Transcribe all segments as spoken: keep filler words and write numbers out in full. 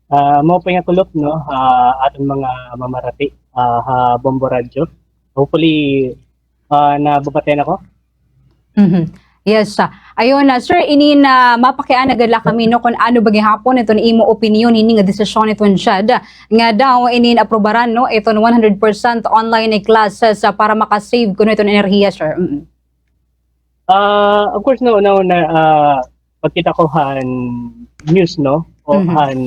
Ah, maupay nga kulop, no, ha aton mga mamarati, ah, ha Bombo Radyo. Hopefully, ah, nababatian ako. Mhm. Yes, ah. Ayun, ah, sir, inin, ah, mapakiana gad la kami, no, kon ano ba gihapon iton imo opinyon hini nga desisyon hiton SHED nga daw inin aprubaran, no, iton one hundred percent online classes, ah, para maka-save kuno iton enerhiya, sir. Mm. Ah, of course, no, no, na, ah, pagkita ko han news, no, o Mhm. han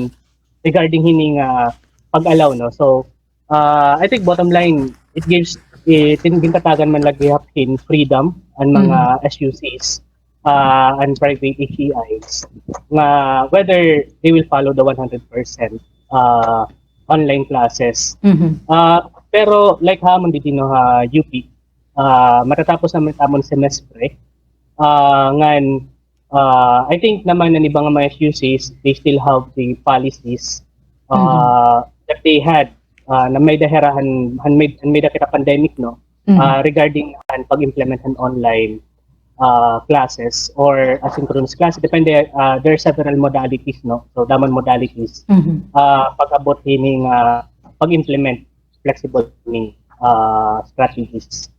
regarding hini nga pag-allow, no. So, ah, I think bottom line, it gives, eh, tin-, gintatagan man la gihap hin freedom an mga Mhm. S U Cs, ah, an private H E Is, nga whether they will follow the one hundred percent, ah, online classes. Mhm. Ah, pero like ha amon didi, no, ha U P, ah, matatapos naman it amon semestre, ah, ngan, ah, I think naman an iba nga mga S U Cs, they still have the policies, Mhm. ah, that they had, ah, na may-ada hira han, han may, han may-ada kita pandemic, no? Mhm. Ah, regarding han pag-implement han online, ah, classes or asynchronous classes. Depende, ah, there are several modalities, no? So, damo nga modalities. Mhm. Ah, pag-abot hini nga pag-implement flexible learning, ah, strategies.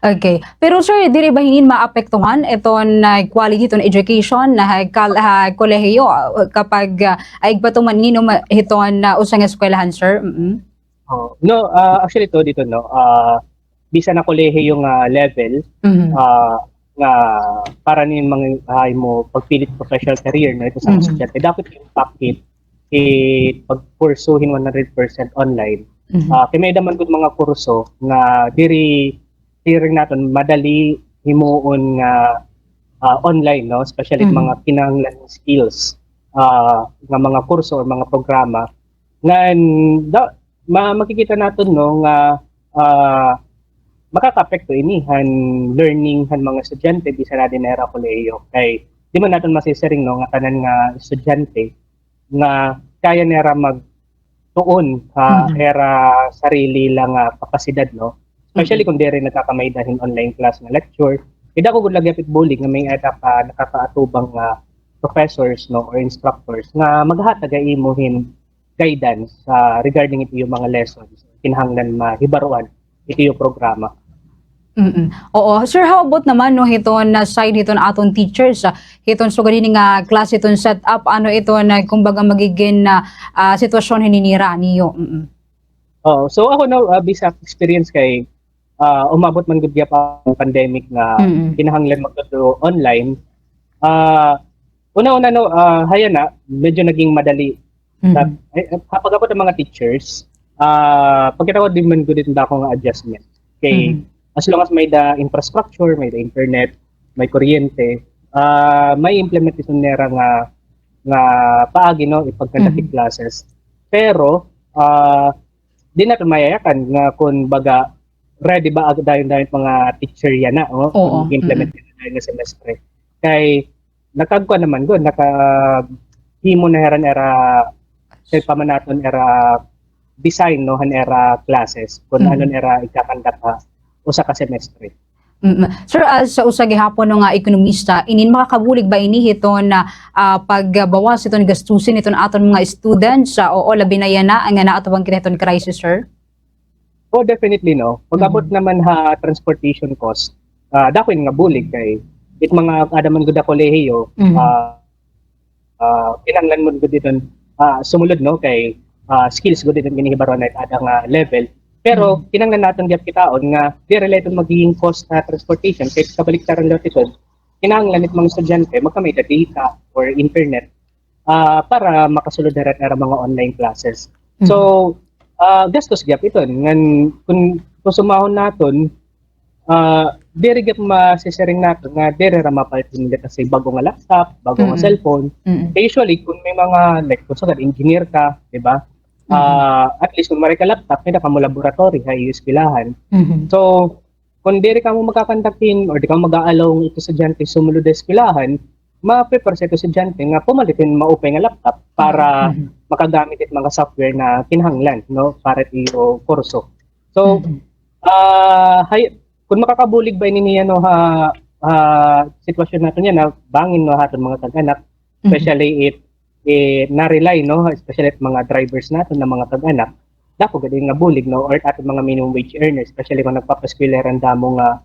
Okay. Pero sir, diri ba hinin maapektuhan iton, ah, quality iton education ha kal-, ha kolehiyo, ah, kapag, ah, ay igpatuman hinin ma-, hiton, ah, usa nga eskwelahan, sir? Mm-mm. Oh, no, ah, actually to dito, no, ah, bisan ha kolehiyo nga level, Mhm. ah, nga para nin mga, ah, imo pagpili hin professional career, no, ito sa Mhm. estudyante, dapat impact it, it pagkurso hin one hundred percent online. Mhm. Ah, kay may-ada man gud mga kurso nga diri, diri naton madali himuon nga, ah, online, no, especially Mhm. mga kinahanglan skills, ah, nga mga kurso or mga programa. Ngan da-, ma-, makikita naton, no, nga, ah, makakaapekto ini han learning han mga estudyante bisan na diri ha ira kolehiyo. Kay di man naton masisiring, no, nga tanan nga estudyante nga kaya nira magtuon ha Mhm. ira sarili la nga kapasidad, no? Especially Mhm. kon diri nagkakamay-ada hin online class nga lecture. Kay dako gud la gihap it bulig nga may-ada ka nakakaatubang nga professors, no, or instructors nga maghatag ha imo hin guidance, ah, regarding it iyo mga lessons, kinahanglan mahibaroan it iyo programa. Mm. Oo. Sir, how about naman, no, hiton, ah, side hiton aton teachers, ah, hiton sugad hini nga klase hiton setup, ano iton, ah, kumbaga magigin, ah, ah, sitwasyon hini nira niyo? Mm. Oo. So, ako, no, ah, based sa experience kay, ah, umabot man gud gihap an pandemic nga Mm. kinahanglan magtuturo online. Ah, una-una, no, ah, ha yana, medyo naging madali Mhm. Sa, eh, eh, ha pag-abot han mga teachers, ah, pagkita ko, diri man gud it dako nga adjustment. Kay, Mhm. as long as may-ada infrastructure, may-ada internet, may kuryente, ah, ma-implement iton nira nga, nga paagi, no, ipag-conduct Mhm. it classes. Pero, ah, di naton mayayakan nga kon baga ready ba ag-, dayon-dayon it mga teacher yana, o, Oo. kon implement Mhm. yana dayon nga semestre. Kay, nakagkuan naman gud, nakahimo na hira han ira, kay pamanaton ira design, no, han ira classes, kon Mhm. ano an ira ika-conduct ha usa ka semestre. Mm. Sir, as usa gihapon, no, nga ekonomista, inin makakabulig ba ini hiton, ah, ah, pagbawas hiton gastusin hiton aton mga students, ah, oo, labi na yana nga naatubang kita hiton crisis, sir? Oh, definitely, no. Pag-abot Mhm. naman ha transportation cost, ah, dako ini nga bulig kay it mga aada man gud ha kolehiyo, Mhm. ah, ah, kinahanglan man gud iton, ah, sumulod, no, kay, ah, skills gud iton ginhihibaroan ha aada nga level. Pero Mhm. kinahanglan naton gihap kitaon nga diri la iton magiging cost ha transportation kay kabaliktaran la iton. Kinahanglan it mga estudyante magkamay-ada data or internet ah, para makasulod hira han ira mga online classes. So, Mhm. ah, gastos gihap iton. Ngan kun, kun sumahon naton, ah, diri gihap masisiring naton nga diri hira mapalit hin, let us say, bag-o nga laptop, bag-o nga Mm. cellphone. Mm. Kay usually, kun may mga, like, kun sugad engineer ka, di ba? Mhm. Ah, at least kun waray ka laptop, may-ada kamo laboratory ha iyo eskwelahan. Mhm. So, kun diri kamo makakandak hin or di kamo mag-a-allow nga it estudyante sumulod ha eskwelahan, ma-prefer sa it estudyante nga pumalit hin maupay nga laptop para Mhm. makagamit it mga software na kinahanglan, no, para it iyo kurso. So, Mhm. ah, hay-, kun makakabulig ba ini niya, no, ha, ha sitwasyon naton yana, bangin, no, ha aton mga tag-anak, Mhm. especially it eh, na-rely, no, especially it mga drivers naton nga mga kag-anak, dako gad nga bulig, no, or aton mga minimum wage earners, especially kon nagpapaeskwela hira han damo nga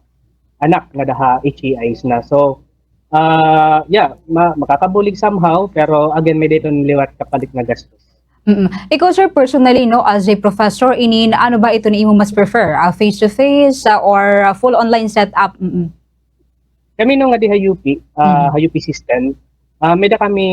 anak ngada ha H E Is na. So, ah, yeah, ma-, makakabulig somehow, pero again, may-ada iton liwat kapalit nga gastos. Mm. Ikaw, sir, personally, no, as a professor, inin, ano ba iton imo mas prefer? Ah, face-to-face, ah, or, ah, full online setup? Mm. Kami, no, ngadi ha U P, ah, ha U P system, ah, may-ada kami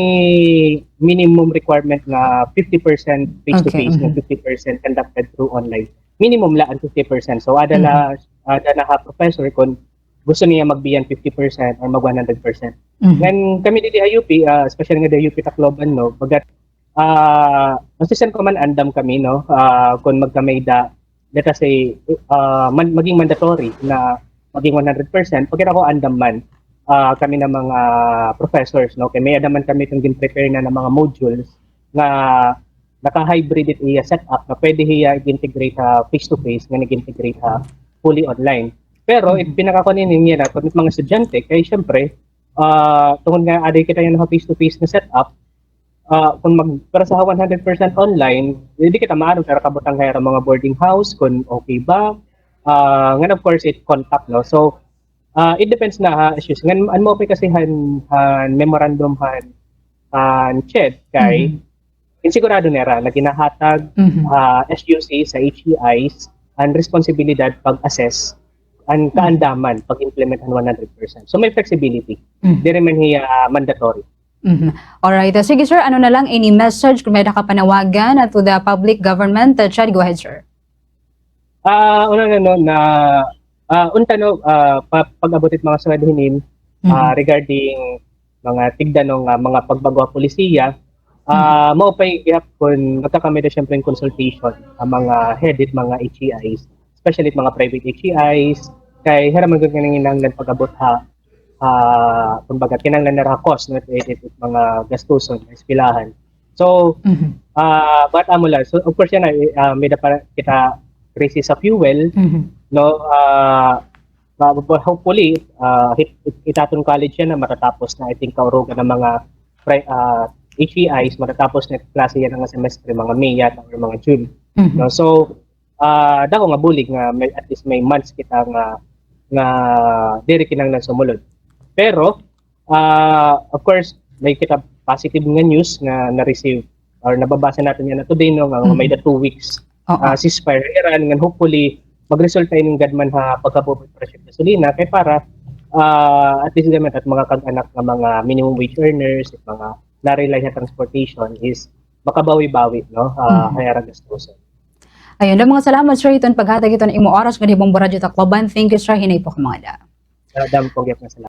minimum requirement nga fifty percent face-to-face, nga fifty percent conducted through online. Minimum la an fifty percent. So, ada na, ada na ha professor kon gusto niya mag-beyond fifty percent or mag one hundred percent. Ngan kami didi ha U P, ah, especially ngadi ha U P Tacloban, no, bagat ah, nasisiring ko man andam kami, no? Ah, kon magkamay-ada, let us say, ah, man-, maging mandatory na maging one hundred percent, pagkita ko andam man, ah, kami nga mga professors, no? Kay may-ada man kami iton gin-prepare na, na mga modules nga naka-hybrid it iya setup, nga pwede hiya i-integrate ha face-to-face, ngan i-integrate ha fully online. Pero it pinakakuan hini niya na kon it mga estudyante, kay siyempre, ah, tungod nga adi kita yana ha face-to-face nga setup, ah, kon mag-, para sa one hundred percent online, diri kita maaram kon ano kabutang ha ira mga boarding house, kon okay ba. Ah, ngan of course, it contact, no? So, ah, it depends na ha issues. Ngan, an maupay kasi han, han memorandum han, han CHED kay, insigurado nira na ginahatag, ah, S U C sa H E Is an responsibilidad pag-assess an kaandaman pag-implement han one hundred percent. So, may flexibility. Diri man hiya mandatory. Mhm. Alright. Ah, sige, sir, ano na lang, any message kon may-ada ka panawagan, ah, to the public, government? Ah, Chad, go ahead, sir. Ah, una na, no, na, ah, unta, no, ah, pa-, pag-abot it mga sugad hinin, ah, regarding mga tigda, no, nga mga pagbag-o ha polisiya, ah, maupay gihap kon magkakamay-ada siyempre hin consultation ha mga head it mga H E Is, especially it mga private H E Is, kay hira man gud nga nanginahanglan pag-abot ha ah, kumbaga, kinahanglan nira ha cost, no, it, it, it mga gastuson, eskwelahan. So, ah, but amo la. So, of course, yana, eh, ah, may-ada pa kita crisis sa fuel, no, ah, ah, but hopefully, ah, hit, it, it aton college yana, matatapos na, I think, kaurugan han mga pri-, ah, H E Is, matatapos na it klase yana nga semestre, mga May yata or mga June. No? So, ah, dako nga bulig nga may, at least may months kita nga, nga diri kinahanglan sumulod. Pero, ah, of course, may kita positive nga news nga na-receive or nababasa naton yana today, no, nga may-ada two weeks, ah, ceasefire ha Iran, ngan hopefully magresulta ini gad man ha pagkabubo it presyo han gasolina kay para, ah, at least gad man it mga kag-anak nga mga minimum wage earners, it mga na-rely ha transportation is makabawi-bawi, no, ah, ha ira gastuson. Ayun, damo nga salamat, sir, hiton paghatag hiton imo oras ngadi ha Bombo Radyo Tacloban. Thank you, sir. Hinay po ka mangada. Ah, damo po gihap nga salamat.